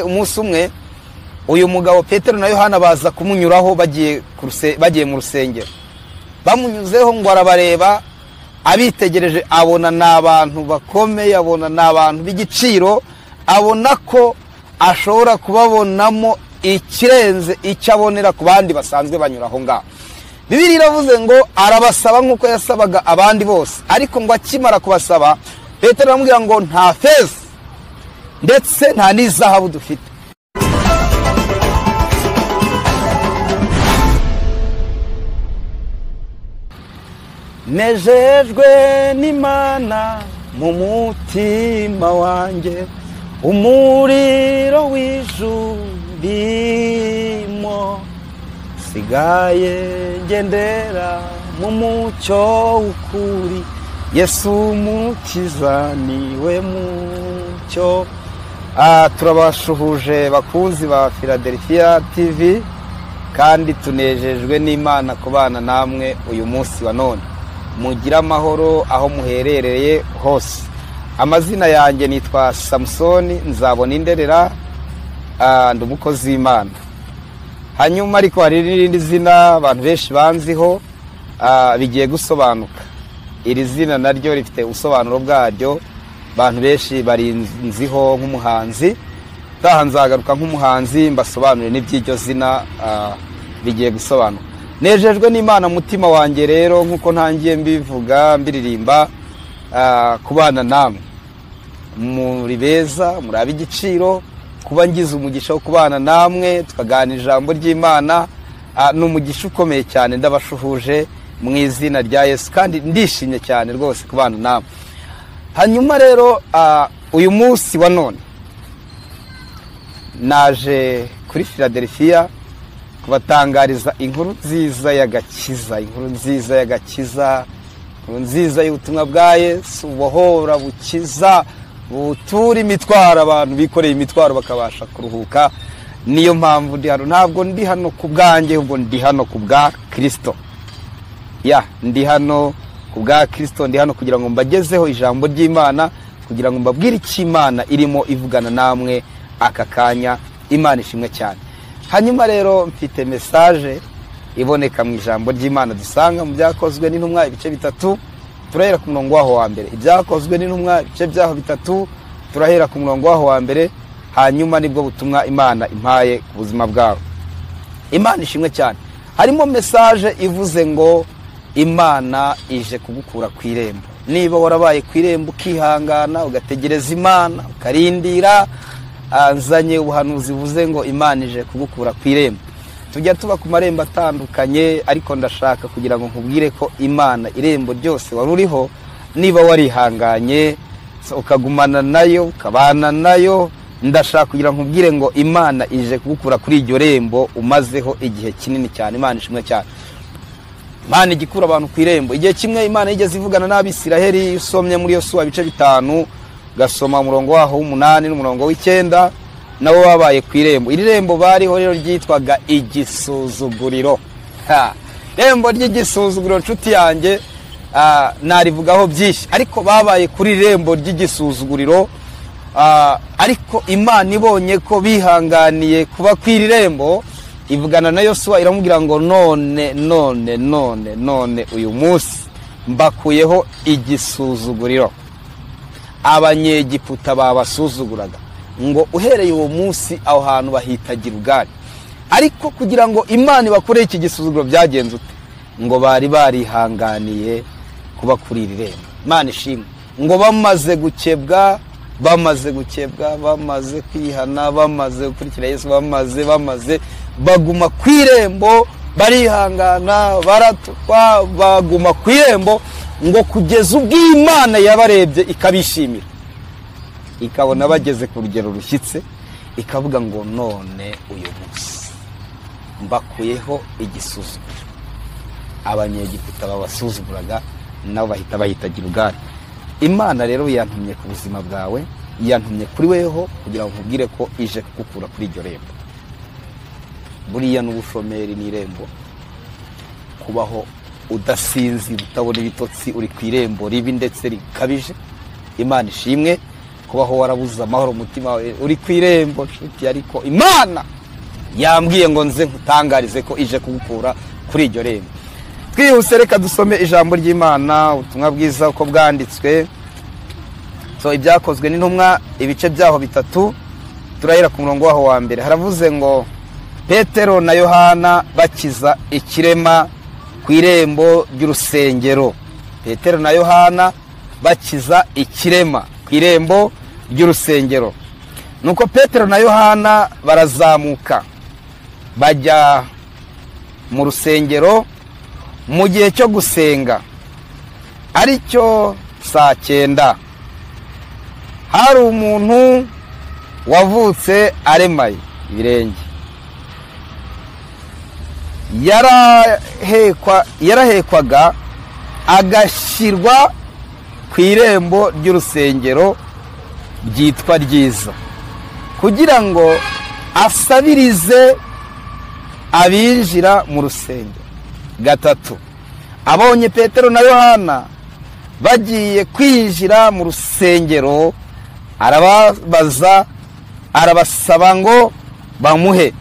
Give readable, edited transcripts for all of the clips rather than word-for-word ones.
Umunsi umwe uyu mugabo Petero na Yohana baza kumunyuraho bagiye mu rusengero. Bamunyuzeho ngo arabareba, abitegereje abona ni abantu bakomeye, abona ni abantu b'igiciro, abona ko ashobora kubabonamo ikirenze icyo abonera ku bandi basanzwe banyuraho ngaho. Bibiliya iravuze ngo arabasaba nk'uko yasabaga abandi bose, ariko ngo akimara kubasaba Petero aramubwira ngo nta feza ndetse nta n'izahabu dufite. Nejejwe n'Imana mu mutima wanjye, umuriro w'ijurimo, sigaye ngendera mu mucyo w'ukuri, Yesu Umukiza niwe mucyo. Turabashuhuje bakunzi ba Philadelphia TV, kandi tunejejwe n'Imana kubana namwe uyu munsi wa none. Mugira amahoro aho muherereye hose. Amazina yanjye nitwa Samusoni Nzabona Inderera, ndi umukozi w'Imana. Hanyuma ariko hari n'irindi zina abantu benshi banziho, bigiye gusobanuka. Iri zina naryo rifite ubusobanuro bwaryo, abantu benshi barinziho nk'umuhanzi. Taha nzagaruka nk'umuhanzi mbasobanurire n'iby'iryo zina, bigiye gusobanuka. Nejejwe n'Imana mutima wanjye rero nkuko ntangiye mbivuga mbiririmba, kubana namwe. Muri beza, muri ab'igiciro, kuba ngize umugisha wo kubana namwe tukaganira ijambo ry'Imana, ni umugisha ukomeye cyane. Ndabashuhuje mu izina rya Yesu kandi ndishimye cyane rwose kubana namwe. Hanyuma rero uyu munsi wa none naje kuri Philadelphia kubatangariza inkuru nziza y'agakiza, inkuru nziza y'agakiza, inkuru nziza y'ubutumwa bwa Yesu bubohora, bukiza, butura imitwaro abantu bikoreye imitwaro bakabasha kuruhuka. Niyo mpamvu ndi hano. Ntabwo ndi hano ku bwanjye, ahubwo ndi hano ku bwa Kristo. Ya, ndi hano ku bwa Kristo, ndi hano kugira ngo mbagezeho ijambo ry'Imana, kugira ngo mbabwire icyo Imana irimo ivugana namwe aka kanya. Imana ishimwe cyane. Hanyuma rero mfite message iboneka mu ijambo ry'Imana dusanga mu Byakozwe n'Intumwa ibice 3, turahera ku murongo waho wa mbere. Ibyakozwe n'Intumwa ibice byaho 3, turahera ku murongo waho wa mbere, hanyuma nibwo butumwa Imana impaye ku buzima bwawe. Imana ishimwe cyane. Harimo message ivuze ngo Imana ije kugukura ku irembo. Niba warabaye ku irembo ukihangana, ugategereza Imana, ukarindira, nzanye ubuhanuzi buvuze ngo Imana ije kugukura ku irembo. Tujya tuba ku marembo atandukanye, ariko ndashaka kugira ngo nkubwire ko Imana irembo ryose wari uriho, niba warihanganye ukagumana nayo, ukabana nayo, ndashaka kugira ngo nkubwire ngo Imana ije kugukura kuri iryo rembo umazeho igihe kinini cyane. Imana ishimwe cyane. Imana igikura abantu ku irembo. Igihe kimwe Imana yigeze ivugana n'Abisiraheli, usomye muri Yosuwa ibice 5, gasoma umurongo waho w'umunani n'umurongo w'icyenda, nabo babaye ku irembo. Iri rembo bariho rero ryitwaga igisuzuguriro. Rembo ry'igisuzuguriro, nshuti yanjye, narivugaho byinshi, ariko babaye kuri rembo ry'igisuzuguriro. Ariko Imana ibonye ko bihanganiye kuba ku iri rembo, ivugana na Yosuwa iramubwira ngo none none none none uyu munsi mbakuyeho igisuzuguriro Abanyegiputa babasuzuguraga. Ngo uhereye uwo munsi aho hantu bahita Gilugali. Ariko kugira ngo Imana ibakure iki gisuzuguro byagenze ute? Ngo bari barihanganiye kuba kuri iri rembo. Imana ishimwe. Ngo bamaze gukebwa, bamaze gukebwa, bamaze kwihana, bamaze gukurikira Yesu, bamaze baguma ku irembo, barihangana, baratukwa, baguma ku irembo, ngo kugeza ubwo Imana yabarebye ikabishimira, ikabona bageze ku rugero rushyitse, ikavuga ngo none uyu munsi mbakuyeho igisuzuguriro. Abanyegiputa babasuzuguraga nabo bahita bahita Gilugali. Imana rero yantumye ku buzima bwawe, yantumye kuri weho kugira ngo nkubwire ko ije kugukura kuri iryo rembo. Buriya n'ubushomeri ni irembo, kubaho udasinzi, utabona ibitotsi, uri ku irembo ribi ndetse rikabije. Imana ishimwe. Kubaho warabuze amahoro umutima wawe uri ku irembo nshuti, ariko Imana yambwiye ngo nze nkutangarize ko ije kugukura kuri iryo rembo. Twihuse reka dusome ijambo ry'Imana, ubutumwa bwiza uko bwanditswe. So ibyakozwe n'intumwa ibice byaho 3, turahera ku murongo waho wa mbere. Haravuze ngo Petero na Yohana bakiza ikirema ku irembo ry'urusengero. Petero na Yohana bakiza ikirema ku irembo ry'urusengero. Nuko Petero na Yohana barazamuka bajya mu rusengero mu gihe cyo gusenga, aricyo saa 9. Hari umuntu wavutse aremaye ibirenge, yarahekwaga agashyirwa ku irembo ry'urusengero ryitwa Ryiza, kugira ngo asabirize abinjira mu rusengero. 3, abonye Petero na Yohana bagiye kwinjira mu rusengero, arababaza, arabasaba ngo bamuhe.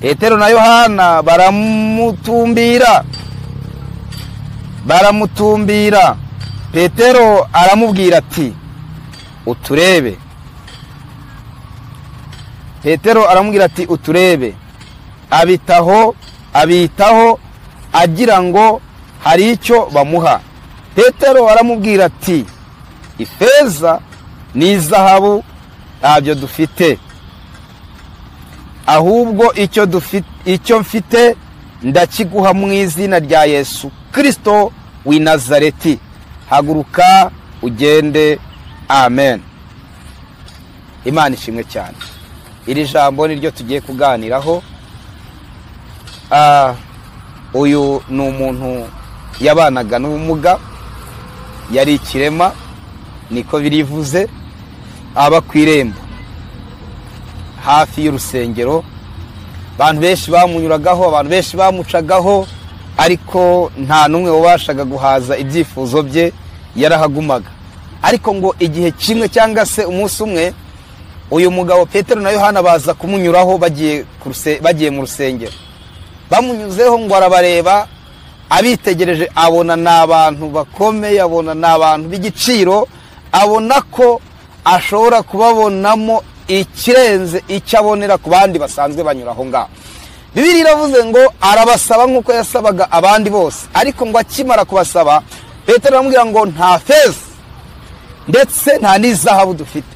Petero na Yohana baramutumbira. Petero aramubwira ati uturebe. Petero aramubwira ati uturebe. Abitaho agira ngo hari icyo bamuha. Petero aramubwira ati ifeza n'izahabu ntabyo dufite, ahubwo icyo mfite ndakiguha mu izina rya Yesu Kristo w'i Nazareti, haguruka ugende. Amen. Imana ishimwe cyane. Iri jambo niryo tugiye kuganiraho. Uyu ni umuntu yabanaga n'ubumuga, yari ikirema niko birivuze, aba ku irembo hafi y'urusengero. Abantu benshi bamunyuragaho, abantu benshi bamucagaho, ariko nta n'umwe wabashaga guhaza ibyifuzo bye, yarahagumaga. Ariko ngo igihe kimwe cyangwa se umunsi umwe, uyu mugabo Petero na Yohana baza kumunyuraho bagiye mu rusengero. Bamunyuzeho ngo arabareba, abitegereje abona n'abantu bakomeye, abona n'abantu b'igiciro, abona ko ashobora kubabonamo ikirenze icyo abonera ku bandi basanzwe banyuraho ngaho. Bibiliya iravuze ngo arabasaba nk'uko yasabaga abandi bose, ariko ngo akimara kubasaba, Petero aramubwira ngo nta feza ndetse nta n'izahabu dufite,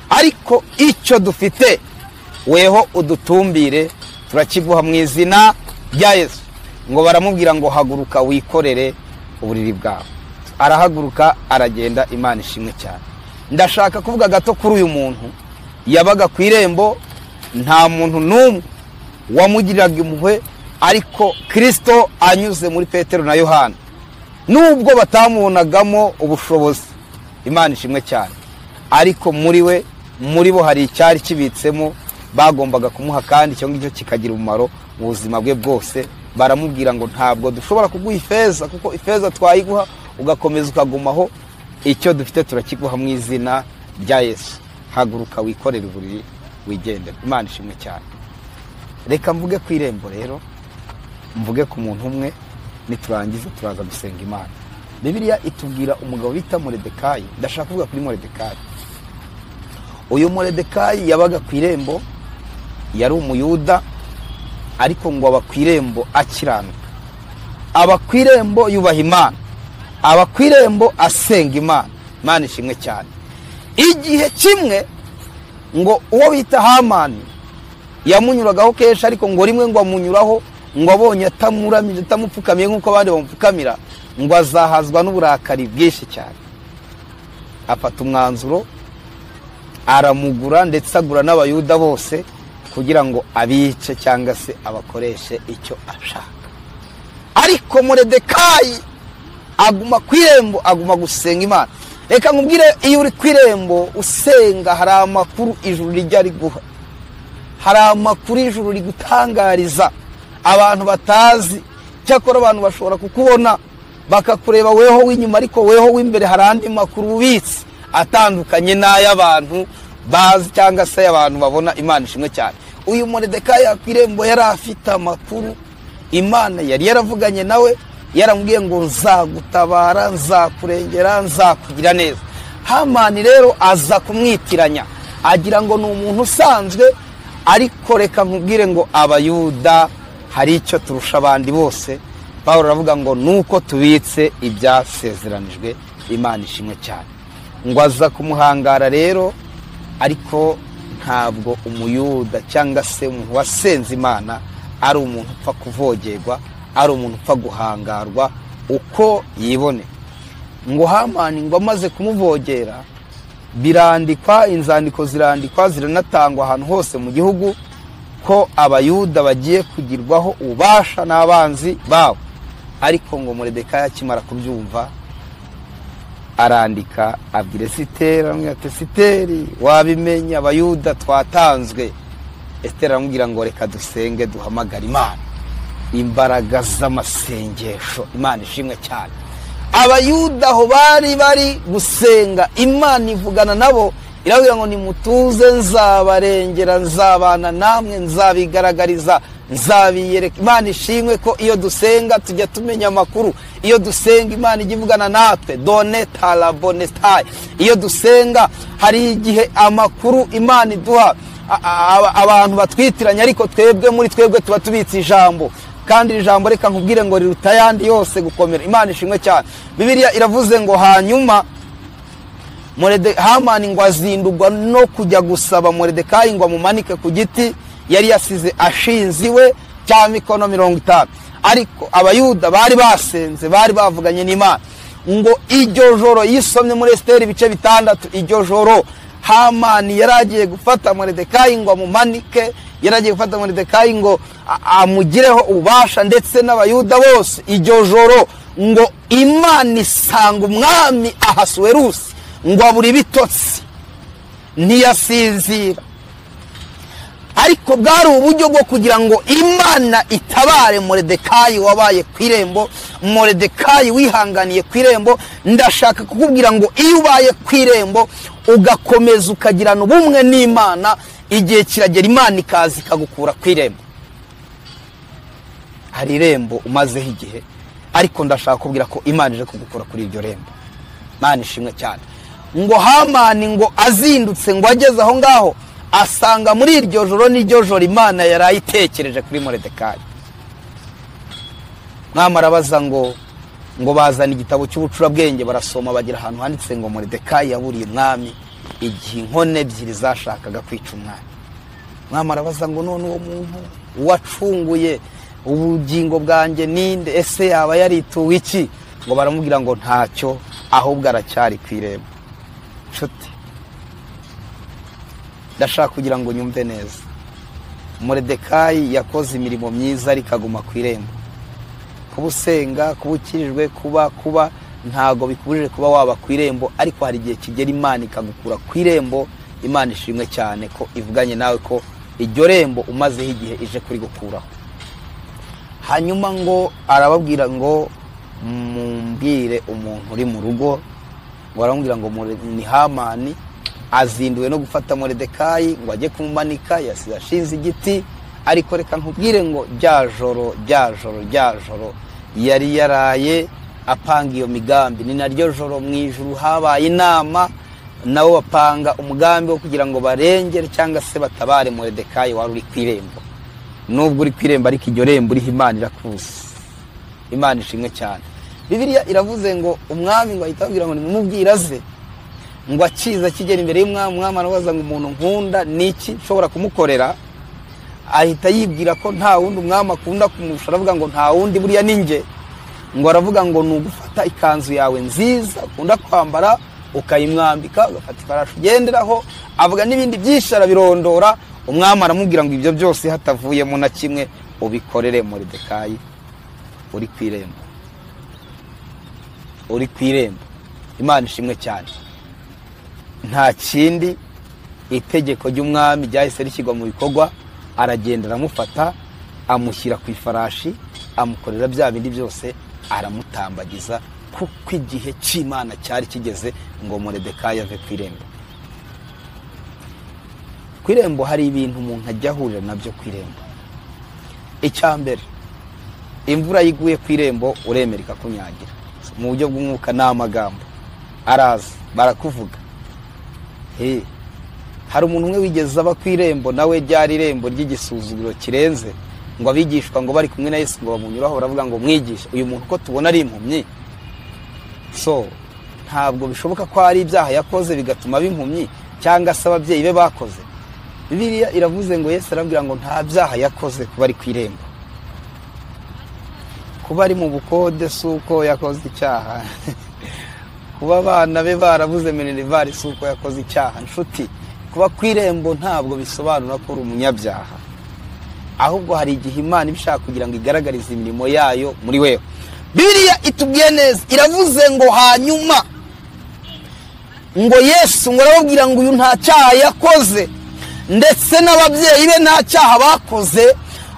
ariko icyo dufite weho udutumbire turakiguha mu izina rya Yesu. Ngo baramubwira ngo haguruka wikorere uburiri bwawe. Arahaguruka aragenda. Imana ishimwe cyane. Ndashaka kuvuga gato kuri uyu muntu yabaga ku irembo, nta muntu n'umwe wamugiriraga impuhwe, ariko Kristo anyuze muri Petero na Yohana, nubwo batamubonagamo ubushobozi, Imana ishimwe cyane, ariko muri we, muri bo hari icyari kibitsemo bagombaga kumuha, kandi icyo ngicyo kikagira umumaro mu buzima bwe bwose. Baramubwira ngo ntabwo dushobora kuguha ifeza, kuko ifeza twayiguha ugakomeza ukagumaho, icyo dufite turakiguha mu izina rya Yesu, haguruka wikorere uburiri wigendere. Imana ishimwe cyane. Reka mvuge ku irembo rero, mvuge ku muntu umwe, niturangiza turaza gusenga Imana. Bibiliya itubwira umugabo bita Moridekayi. Ndashaka kuvuga kuri Moridekayi. Uyu Moridekayi yabaga ku irembo, yari umuyuda, ariko ngo aba ku irembo akiranuka, aba ku irembo yubaha Imana, aba ku irembo asenga Imana. Imana ishimwe cyane. Igihe kimwe ngo uwo bita Hamani yamunyuragaho kenshi, ariko ngo rimwe ngo amunyuraho ngo abonye atamuramije, atamupfukamiye nk'uko abandi bamupfukamira, ngo azahazwa n'uburakari bwinshi cyane. Afata umwanzuro aramugura, ndetse agura n'abayuda bose kugira ngo abice cyangwa se abakoreshe icyo ashaka. Ariko Moridekayi aguma ku irembo, aguma gusenga Imana. Reka nkubwire, iyo uri ku irembo usenga, hari amakuru ijuru rijya riguha, hari amakuru ijuru rigutangariza abantu batazi. Cyakora abantu bashobora kukubona bakakureba weho w'inyuma, ariko weho w'imbere hari andi makuru ubitse, atandukanye n'ay'abantu bazi cyangwa se abantu babona. Imana ishimwe cyane. Uyu Moridekayi ku irembo yari afite amakuru, Imana yari yaravuganye nawe, yaramubwiye ngo nzagutabara, nzakurengera, nzakugira neza. Hamani rero aza kumwitiranya agira ngo ni umuntu usanzwe, ariko reka nkubwire ngo Abayuda hari icyo turusha abandi bose. Pawulo aravuga ngo nuko tubitse ibyasezeranijwe. Imana ishimwe cyane. Ngo aza kumuhangara rero, ariko ntabwo Umuyuda cyangwa se umuntu wasenze Imana ari umuntu upfa kuvogerwa, ari umuntu upfa guhangarwa uko yibone. Ngo Hamani ngo amaze kumuvogera, birandikwa, inzandiko zirandikwa, ziranatangwa ahantu hose mu gihugu ko Abayuda bagiye kugirwaho ububasha n'abanzi babo. Ariko ngo Moridekayi akimara kubyumva arandika abwira Esiteri, aramubwira ati Esiteri wabimenye, Abayuda twatanzwe. Esiteri aramubwira ngo reka dusenge duhamagare Imana. Imbaraga z'amasengesho. Imana ishimwe cyane. Abayuda aho bari bari gusenga, Imana ivugana nabo irababwira ngo nimutuze, nzabarengera, nzabana namwe, nzabigaragariza, nzabiyereka. Imana ishimwe ko iyo dusenga tujya tumenya amakuru. Iyo dusenga Imana ijya ivugana natwe, done tarabonesitayi. Iyo dusenga hari igihe amakuru Imana iduha abantu batwitiranya, ariko twebwe muri twebwe tuba tubitse ijambo, kandi iri jambo reka nkubwire ngo riruta ayandi yose gukomera. Imana ishimwe cyane. Bibiliya iravuze ngo hanyuma Hamani ngo azindurwa no kujya gusaba Moridekayi ngo amumanike ku giti yari yasize ashinze iwe cya mikono 50. Ariko Abayuda bari basenze, bari bavuganye n'Imana. Ngo iryo joro yisomye muri Esiteri ibice 6, iryo joro Hamani yaragiye gufata Moridekayi ngo amumanike, yaragiye gufata Moridekayi ngo amugireho ububasha ndetse n'Abayuda bose. Iryo joro ngo Imana isanga umwami Ahasuwerusi ngo abura ibitotsi, ntiyasinzira. Ariko bwari uburyo bwo kugira ngo Imana itabare Moridekayi wabaye ku irembo, Moridekayi wihanganiye ku irembo. Ndashaka kukubwira ngo iyo ubaye ku irembo ugakomeza ukagirana ubumwe n'Imana, igihe kiragera Imana ikaza ikagukura ku irembo. Hari irembo umazeho igihe, ariko ndashaka kubwira ko Imana ije kugukura kuri iryo rembo. Imana ishimwe cyane. Ngo Hamani ngo azindutse ngo ageze aho ngaho asanga muri iryo joro n'iryo joro Imana yarayitekereje kuri Moridekayi. Mwami arabaza ngo bazana igitabo cy'ubucurabwenge barasoma, bagira ahantu handitse ngo Moridekayi yaburiye umwami igihe inkone ebyiri zashakaga kwica umwami. Mwami arabaza ngo none uwo muntu wacunguye ubugingo bwanjye ninde? Ese yaba yarituwe iki? Ngo baramubwira ngo ntacyo, ahubwo aracyari ku irembo. Nshuti, ndashaka kugira ngo nyumve neza. Moridekayi yakoze imirimo myiza ariko aguma ku irembo. Kuba usenga, kuba ukirijwe, kuba ntago bikubujije kuba waba ku irembo, ariko hari igihe kigera Imana ikagukura ku irembo. Imana ishimwe cyane ko ivuganye nawe ko iryo rembo umazeho igihe ije kurigukuraho. Hanyuma ngo arababwira ngo mumbwire umuntu uri mu rugo. Ngo aramubwira ngo ni Hamani azinduwe no gufata Moridekayi ngo ajye kumumanika, yasize ashinze igiti. Ariko reka nkubwire ngo rya joro yari yaraye apanga iyo migambi. Ni naryo joro mu ijuru habaye inama, nabo bapanga umugambi wo kugira ngo barengere cyangwa se batabare Moridekayi wari uri ku irembo. Nubwo uri ku irembo, ariko iryo rembo uriho Imana irakuzi. Imana ishimwe cyane. Bibiliya iravuze ngo umwami ngo ahita ababwira ngo nimumubwire aze. Ngo akiza akigera imbere y'umwami, umwami arabaza ngo umuntu nkunda niki nshobora kumukorera? Ahita yibwira ko nta wundi umwami akunda kumurusha, aravuga ngo nta wundi buriya ni njye. Ngo aravuga ngo ni ugufata ikanzu yawe nziza ukunda kwambara ukayimwambika, ugafata ifarashi ugenderaho. Avuga n'ibindi byinshi arabirondora. Umwami aramubwira ngo ibyo byose hatavuyemo na kimwe ubikorere Moridekayi uri ku irembo. Uri ku irembo. Imana ishimwe cyane. Nta kindi, itegeko ry'umwami ryahise rishyirwa mu bikorwa. Aragenda aramufata, amushyira ku ifarashi, amukorera bya bindi byose, aramutambagiza. Kuko igihe cy'Imana cyari kigeze ngo Moridekayi ave ku irembo. Ku irembo hari ibintu umuntu ajya ahurira nabyo ku irembo. Icya mbere, imvura yiguye ku irembo uremera ikakunyagira. Mu buryo bw'umwuka ni amagambo araza barakuvuga. Hari umuntu umwe wigeze aba ku irembo, nawe ryari irembo ry'igisuzuguro kirenze, ngo abigishwa ngo bari kumwe na Yesu ngo bamunyuraho baravuga ngo mwigishe, uyu muntu ko tubona ari impumyi. So ntabwo bishoboka ko hari ibyaha yakoze bigatuma aba impumyi, cyangwa se ababyeyi be bakoze. Bibiliya iravuze ngo Yesu arabwira ngo nta byaha yakoze kuba ari ku irembo. Kuba ari mu bukode si uko yakoze icyaha. Kuba abana be barabuze minerivare si uko yakoze icyaha. Nshuti, kuba ku irembo ntabwo bisobanura ko uri umunyabyaha. Ahubwo hari igihe Imana ibishaka kugira ngo igaragarize imirimo yayo muri wewe. Bibiliya itubwiye neza, iravuze ngo hanyuma ngo Yesu ngo arababwira ngo uyu nta cyaha yakoze, ndetse n'ababyeyi be nta cyaha bakoze,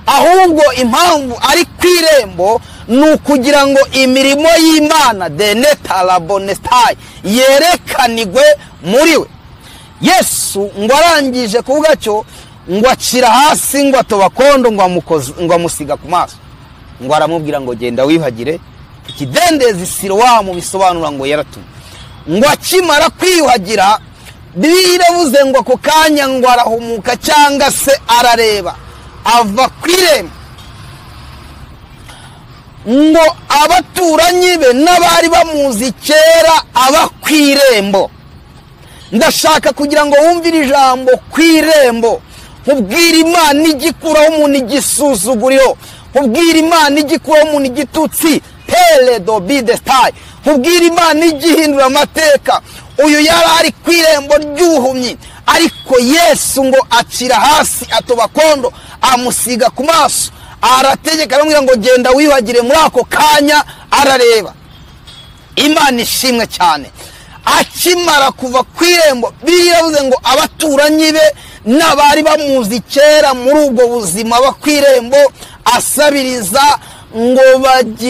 ahubwo impamvu ari ku irembo ni ukugira ngo imirimo y'Imana denetarabonestai yerekanigwe muri we. Yesu ngo arangije kuvuga cyo ngo acira hasi ngo atoba kondo ngo amusiga ku maso, ngo aramubwira ngo genda wiyuhagire ikidendezi Silowamu, bisobanura ngo yaratumwe. Ngo akimara kwiyuhagira, Bibiliya iravuze ngo ako kanya ngo arahumuka cyangwa se arareba, ava ku irembo. Ngo abaturanyi be n'abari bamuzi kera aba ku irembo. Ndashaka kugira ngo wumvire ijambo ku irembo, nkubwire Imana igikuraho umuntu igisuzuguriro, nkubwire Imana igikuraho umuntu igitutsi, pele do bidestai, nkubwire Imana igihindura amateka. Uyu yari ari ku irembo ry'ubuhumyi, ariko Yesu ngo acira hasi atoba kondo amusiga ku maso, arategeka aramubwira ngo genda wiyuhagire. Muri ako kanya arareba. Imana ishimwe cyane. Akimara kuva ku irembo, Bibiliya iravuze ngo abaturanyi be n'abari bamuzi kera muri ubwo buzima ba ku irembo asabiriza, ngo bajya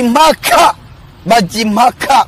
impaka,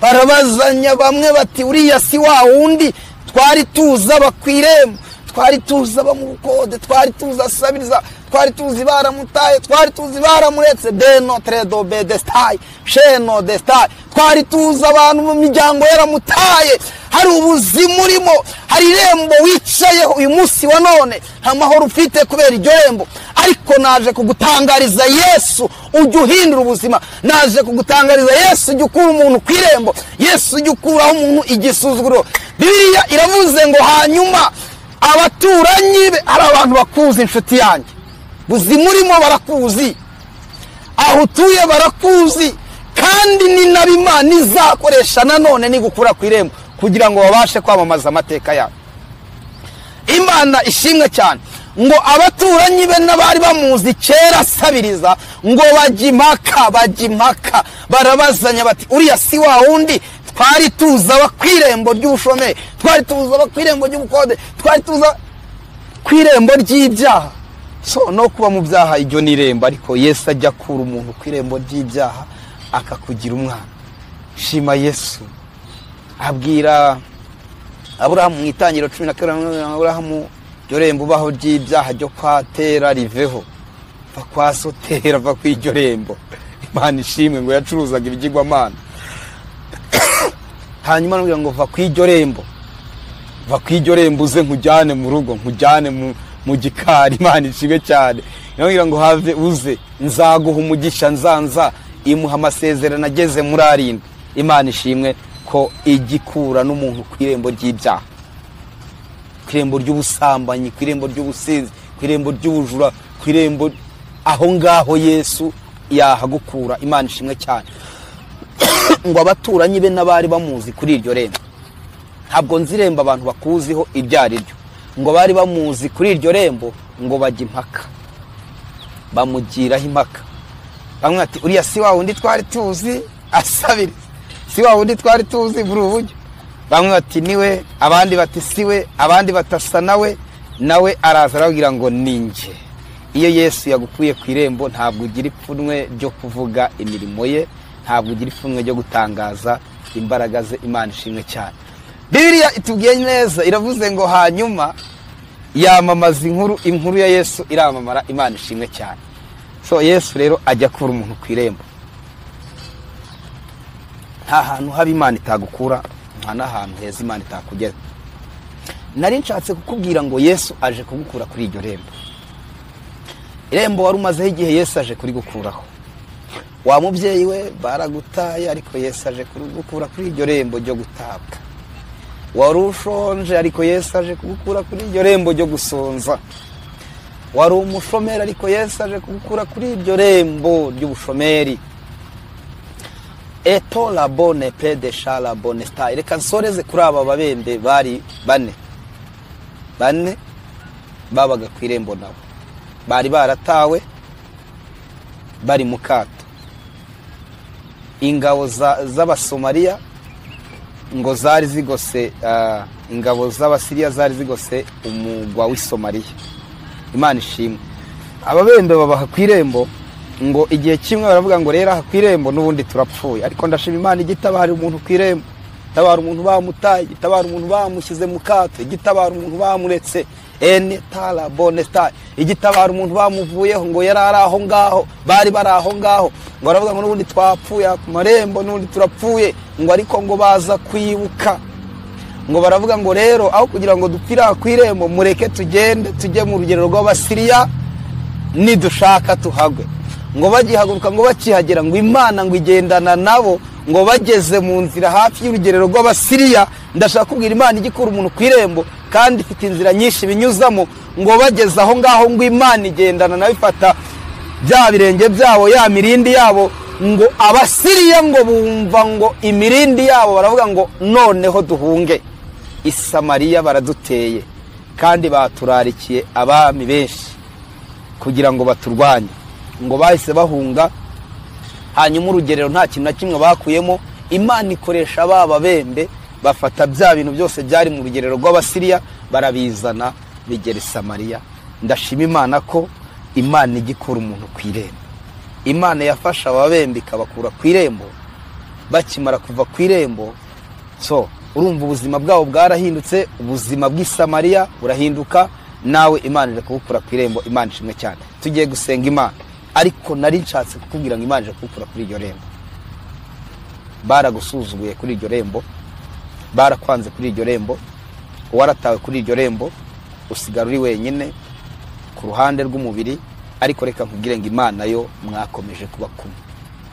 barabazanya. Bamwe bati uriya si wa wundi twari tuzi aba ku irembo, twari tuzi aba mu bukode, twari tuzi asabiriza, twari tuzi baramutaye, twari tuzi baramuretse, deno tredo bedestai sheno destai, twari tuzi abantu mu miryango yaramutaye. Hari ubuzima urimo, hari irembo wicayeho uyu munsi wa none, nta mahoro ufite kubera iryo rembo. Ariko naje kugutangariza Yesu ujya uhindura ubuzima, naje kugutangariza Yesu ujya ukura umuntu ku irembo, Yesu ujya ukuraho umuntu igisuzuguro. Bibiliya iravuze ngo hanyuma abaturanyi be, hari abantu bakuzi inshuti yanjye, buzima urimo barakuzi, aho utuye barakuzi, kandi ni nabo Imana izakoresha nanone nigukura ku irembo kugira ngo babashe kwamamaza amateka yabo. Imana ishimwe cyane. Ngo abaturanyi be n'abari bamuzi kera asabiriza, ngo bajya impaka, barabazanya bati uriya si wa wundi twari tuzi aba ku irembo ry'ubushomeri, twari tuzi aba ku irembo ry'ubukode, twari tuzi ku irembo ry'ibyaha. So no kuba mu byaha iryo ni irembo, ariko Yesu ajya akura umuntu ku irembo ry'ibyaha akakugira umwana. Shima Yesu. Abwira Aburahamu mu itangiriro 12, Aburahamu iryo rembo ubaho ry'ibyaha ryo kwa Tera riveho, va kwa Sotera, va ku iryo rembo. Imana ishimwe ngo yacuruzaga ibigirwamana. Hanyuma aramubwira ngo va ku iryo rembo, va ku iryo rembo uze nkujyane mu rugo, nkujyane mu gikari. Imana ishimwe cyane. Aramubwira ngo have uze nzaguha umugisha, nzanza imuha amasezerano ageze muri 7. Imana ishimwe ko igikura n'umuntu ku irembo ry'ibyaha, ku irembo ry'ubusambanyi, ku irembo ry'ubusinzi, ku irembo ry'ubujura, ku irembo aho ngaho Yesu yahagukura. Imana ishimwe cyane. Ngo abaturanyi be n'abari bamuzi kuri iryo rembo, ntabwo nzi irembo abantu bakuziho ibyo ari byo, ngo bari bamuzi kuri iryo rembo ngo bajya impaka, bamugiraho impaka. Bamwe ati uriya si wa wundi twari tuzi asabiriza, si wa wundi twari tuzi muri ubu buryo. Bamwe bati niwe, abandi bati siwe, abandi batasa nawe. Nawe araza arababwira ngo ninjye. Iyo Yesu yagukuye ku irembo ntabwo ugira ipfunwe ryo kuvuga imirimo ye, Ntabwo ugira ipfunwe ryo gutangaza imbaraga ze. Imana ishimwe cyane. Bibiliya itubwiye neza, iravuze ngo hanyuma yamamaza inkuru ya Yesu iramamara. Imana ishimwe cyane. So Yesu rero ajya akura umuntu ku irembo. Nta hantu haba Imana itagukura, nta n'ahantu heza Imana itakugeza. Nari nshatse kukubwira ngo Yesu aje kugukura kuri iryo rembo. Irembo wari umazeho igihe, Yesu aje kurigukuraho. Wa mubyeyi we, baragutaye, ariko Yesu aje kugukura kuri iryo rembo ryo gutabwa. Wari ushonje, ariko Yesu aje kugukura kuri iryo rembo ryo gusonza. Wari umushomeri, ariko Yesu aje kugukura kuri iryo rembo ry'ubushomeri. Eto la bonne pe de shala bonne style. Reka nsoreze kuri aba babembe bari bane. Bane babaga ku irembo, nabo bari baratawe, bari mu kato. Ingabo z'Abasomaliya ngo zari zigose, ingabo z'Abasiriya zari zigose umugwa w'Isomaliya. Imana ishimwe. Ababembe babaha ku irembo. Ngo igihe kimwe baravuga ngo rero aha ku irembo n'ubundi turapfuye, ariko ndashima Imana igitabara umuntu ku irembo, itabara umuntu bamutaye, itabara umuntu bamushyize mu kato, igitabara umuntu bamuretse, ene tara bone star, igitabara umuntu bamuvuyeho. Ngo yari ari aho ngaho, bari bari aho ngaho, ngo baravuga ngo n'ubundi twapfuye ku marembo, n'ubundi turapfuye. Ngo ariko ngo baza kwibuka, ngo baravuga ngo rero aho kugira ngo dupfire aha ku irembo, mureke tugende tujye mu rugero rw'Abasiriya, nidushaka tuhagwe. Ngo bagihaguruka, ngo bakihagera, ngo Imana ngo igendana nabo. Ngo bageze mu nzira hafi y'urugerero rw'Abasiriya, ndashaka kubwira, Imana igikura umuntu ku irembo kandi ifite inzira nyinshi binyuzamo. Ngo bageze aho ngaho, ngo Imana igendana nayo, ifata bya birenge byabo, ya mirindi yabo. Ngo Abasiriya ngo bumva ngo imirindi yabo, baravuga ngo noneho duhunge, Isamariya baraduteye kandi baturarikiye abami benshi kugira ngo baturwanye. Ngo bahise bahunga, hanyuma urugerero nta kintu na kimwe bakuyemo. Imana ikoresha ba babembe, bafata bya bintu byose byari mu rugerero rw'Abasiriya, barabizana bigera i Samariya. Ndashima Imana ko Imana igikura umuntu ku irembo. Imana yafasha ababembe ikabakura ku irembo. Bakimara kuva ku irembo, so urumva ubuzima bwabo bwarahindutse, ubuzima bw'i Samariya burahinduka. Nawe Imana ije kugukura ku irembo. Imana ishimwe cyane. Tugiye gusenga Imana, ariko nari nshatse kukubwira ngo Imana ije kugukura kuri iryo rembo. Baragusuzuguye kuri iryo rembo, barakwanze kuri iryo rembo, waratawe kuri iryo rembo, usigara uri wenyine ku ruhande rw'umubiri. Ariko reka nkubwire ngo Imana yo mwakomeje kuba kumwe.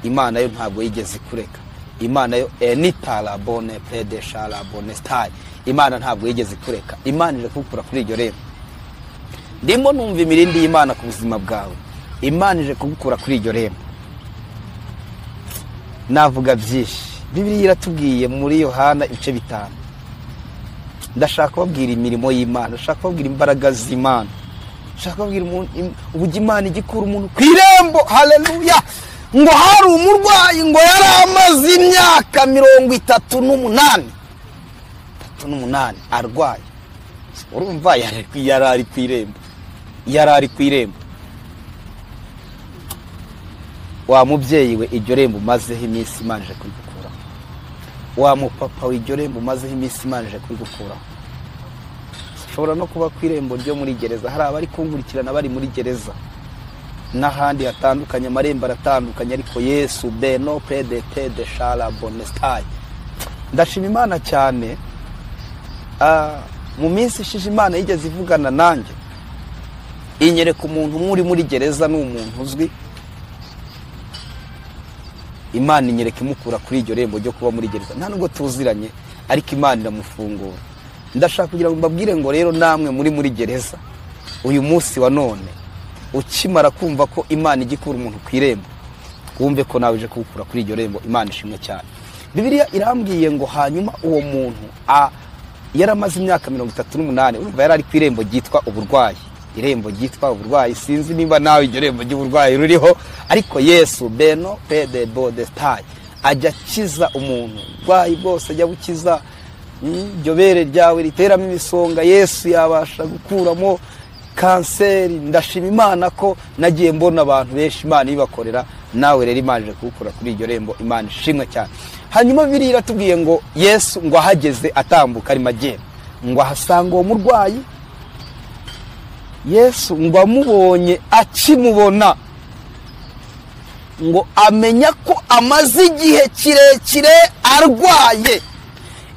Imana yo ntabwo yigeze ikureka. Imana yo enitara bone pede shara bone style. Imana ntabwo yigeze ikureka. Imana ije kugukura kuri iryo rembo. Ndimo numva imirindi y'Imana ku buzima bwawe. Imana ije kugukura kuri iryo rembo. Navuga byinshi. Bibiliya iratubwiye muri Yohana ibice 5. Ndashaka kubabwira imirimo y'Imana, ndashaka kubabwira imbaraga z'Imana, ndashaka kubabwira uburyo Imana igikura umuntu ku irembo. Haleluya. Ngo hari umurwayi, ngo yari amaze imyaka 38 arwaye. Urumva yari ari ku irembo, yari ari ku irembo. Wa mubyeyi we, iryo rembo umazeho iminsi, Imana ije kurigukuraho. Wa mupapa we, iryo rembo umazeho iminsi, Imana ije kurigukuraho. Ushobora no kuba ku irembo ryo muri gereza. Hari abari kunkurikirana bari muri gereza n'ahandi hatandukanye, amarembo aratandukanye, ariko Yesu beno pede de shara bonestaye. Ndashima Imana cyane. Mu minsi ishize Imana yigeze ivugana nanjye, inyereka umuntu umwe uri muri gereza, ni umuntu uzwi. Imana inyereka imukura kuri iryo rembo ryo kuba muri gereza. Nta nubwo tuziranye, ariko Imana iramufungura. Ndashaka kugira ngo mbabwire ngo rero namwe muri gereza uyu munsi wa none, ukimara kumva ko Imana igikura umuntu ku irembo, wumve ko nawe uje kugukura kuri iryo rembo. Imana ishimwe cyane. Bibiliya irambwiye ngo hanyuma uwo muntu yaramaze imyaka 38, urumva yari ari ku irembo ryitwa uburwayi. Irembo ryitwa uburwayi, sinzi niba nawe iryo rembo ry'uburwayi ruriho, ariko Yesu beno pede bode style ajya akiza umuntu uburwayi bwose, ajya bukiza. Iryo bere ryawe riteramo imisonga, Yesu yabasha gukuramo kanseri. Ndashima Imana ko nagiye mbona abantu benshi Imana ibakorera. Nawe rero Imana ije kugukura kuri iryo rembo. Imana ishimwe cyane. Hanyuma Bibiliya iratubwiye ngo Yesu ngo ahageze atambuka arimo agenda, ngo ahasanga uwo murwayi. Yesu ngo amubonye, akimubona, ngo amenya ko amaze igihe kirekire arwaye.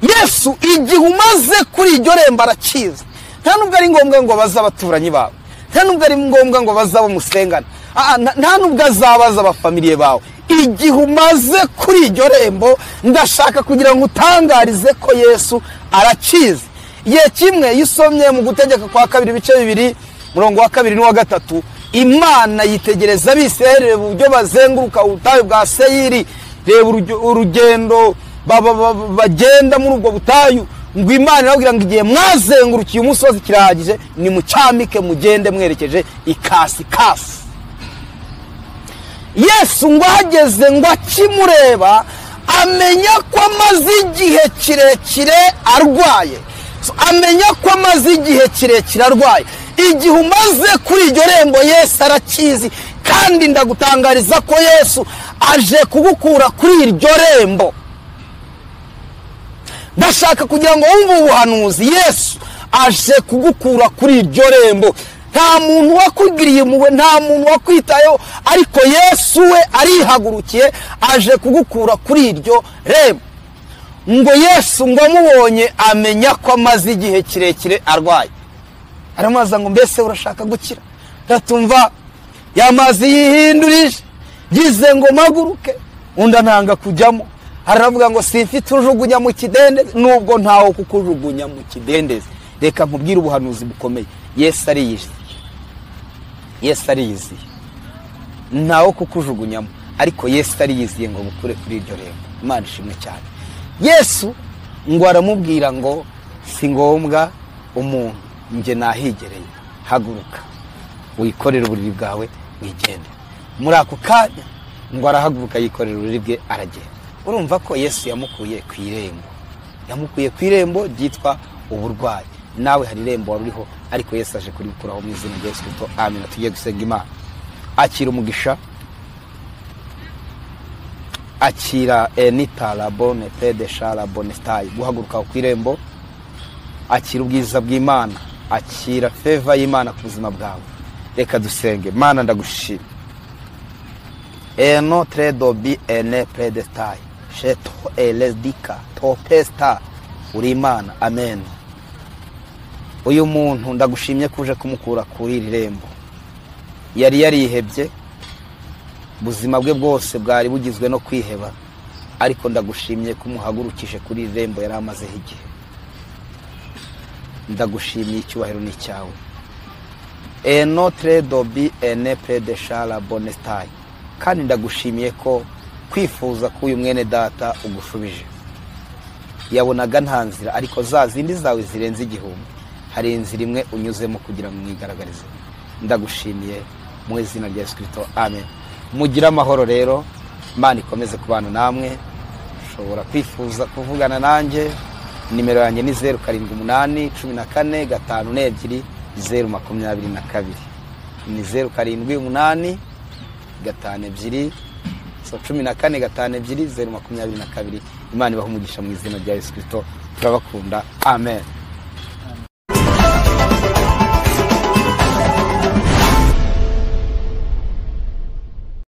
Yesu igihe umaze kuri iryo rembo arakiza. Nta nubwo ari ngombwa ngo baze abaturanyi bawe, nta nubwo ari ngombwa ngo baze abo musengana, nta nubwo azabaza abafamiliye bawe. Igihe umaze kuri iryo rembo, ndashaka kugira ngo utangarize ko Yesu arakiza. Igihe kimwe iyo usomye mu Gutegeka kwa Kabiri ibice 2 murongo wa 2 n'uwa 3, Imana yitegereza Abisirayeli uburyo bazenguruka ubutayu bwa Seyiri. Reba urugendo bagenda muri ubwo butayu. Ngo Imana irababwira ngo igihe mwazengurukiye umusozi kirahagije, nimucyamike mugende mwerekeje ikasikasi. Yesu ngo ahageze, ngo akimureba, amenya ko amaze igihe kirekire arwaye. Amenya ko amaze igihe kirekire arwaye. Igihe umaze kuri iryo rembo Yesu arakizi, kandi ndagutangariza ko Yesu aje kugukura kuri iryo rembo. Ndashaka kugira ngo wumve ubuhanuzi. Yesu aje kugukura kuri iryo rembo. Nta muntu wakugiriye impuhwe, nta muntu wakwitayeho, ariko Yesu we arihagurukiye aje kugukura kuri iryo rembo. Ngo Yesu ngo amubonye amenya ko amaze igihe kirekire arwaye. Aramubaza ngo mbese urashaka gukira? Ndatumva ya mazi yihindurije, ngize ngo mpaguruke, undi antanga kujyamo. Aravuga ngo simfite ujugunya mu kidendezi, nubwo ntawo kukujugunya mu kidendezi. Reka nkubwire ubuhanuzi bukomeye. Yesu ariyiziye, Yesu ariyiziye, ntawo kukujugunyamo, ariko Yesu ariyiziye ngo bukure kuri iryo rembo. Imana ishimwe cyane. Yesu ngo aramubwira ngo si ngombwa umuntu, njye nahigereye, haguruka wikorere uburiri bwawe wigende. Muri ako kanya ngo arahaguruka yikorera uburiri bwe aragenda. Urumva ko Yesu yamukuye ku irembo, yamukuye ku irembo ryitwa uburwayi. Nawe hari irembo wari uriho, ariko Yesu aje kurikuraho mu izina rya Yesu Kristo. Amen. Tugiye gusenga Imana. Akira umugisha, akira enita labone pede shara bonestayi, guhaguruka ku irembo. Akira ubwiza bw'Imana, akira favor y'Imana ku buzima bwawe. Reka dusenge. Mana, ndagushima. Eno tredo bi ene predestai sheto elesdika topesta, uri Imana. Amen. Uyu muntu ndagushimye kuje kumukura kuri iri rembo. Yari yarihebye, ubuzima bwe bwose bwari bugizwe no kwiheba, ariko ndagushimye kumuhagurukije kuri iri rembo yari amazeho igihe. Ndagushimiye, icyubahiro ni icyawe. Eno tredo bi ene predeshala bonestai. Kandi ndagushimiye ko kwifuza k'uyu mwene data ugushubije. Yabonaga nta nzira, ariko za zindi zawe zirenze 1000, hari inzira imwe unyuzemo kugira ngo mwigaragarize. Ndagushimiye mu izina rya Yesu Kristo. Amen. Mugire amahoro rero, Imana ikomeze kubana namwe. Ushobora kwifuza kuvugana nanjye, nimero yanjye ni 0 7 8 14 52 0 22. Ni 0 7 8 52 so 14 52 0 22. Imana ibahe umugisha mu izina rya Yesu Kristo. Turabakunda. Amen.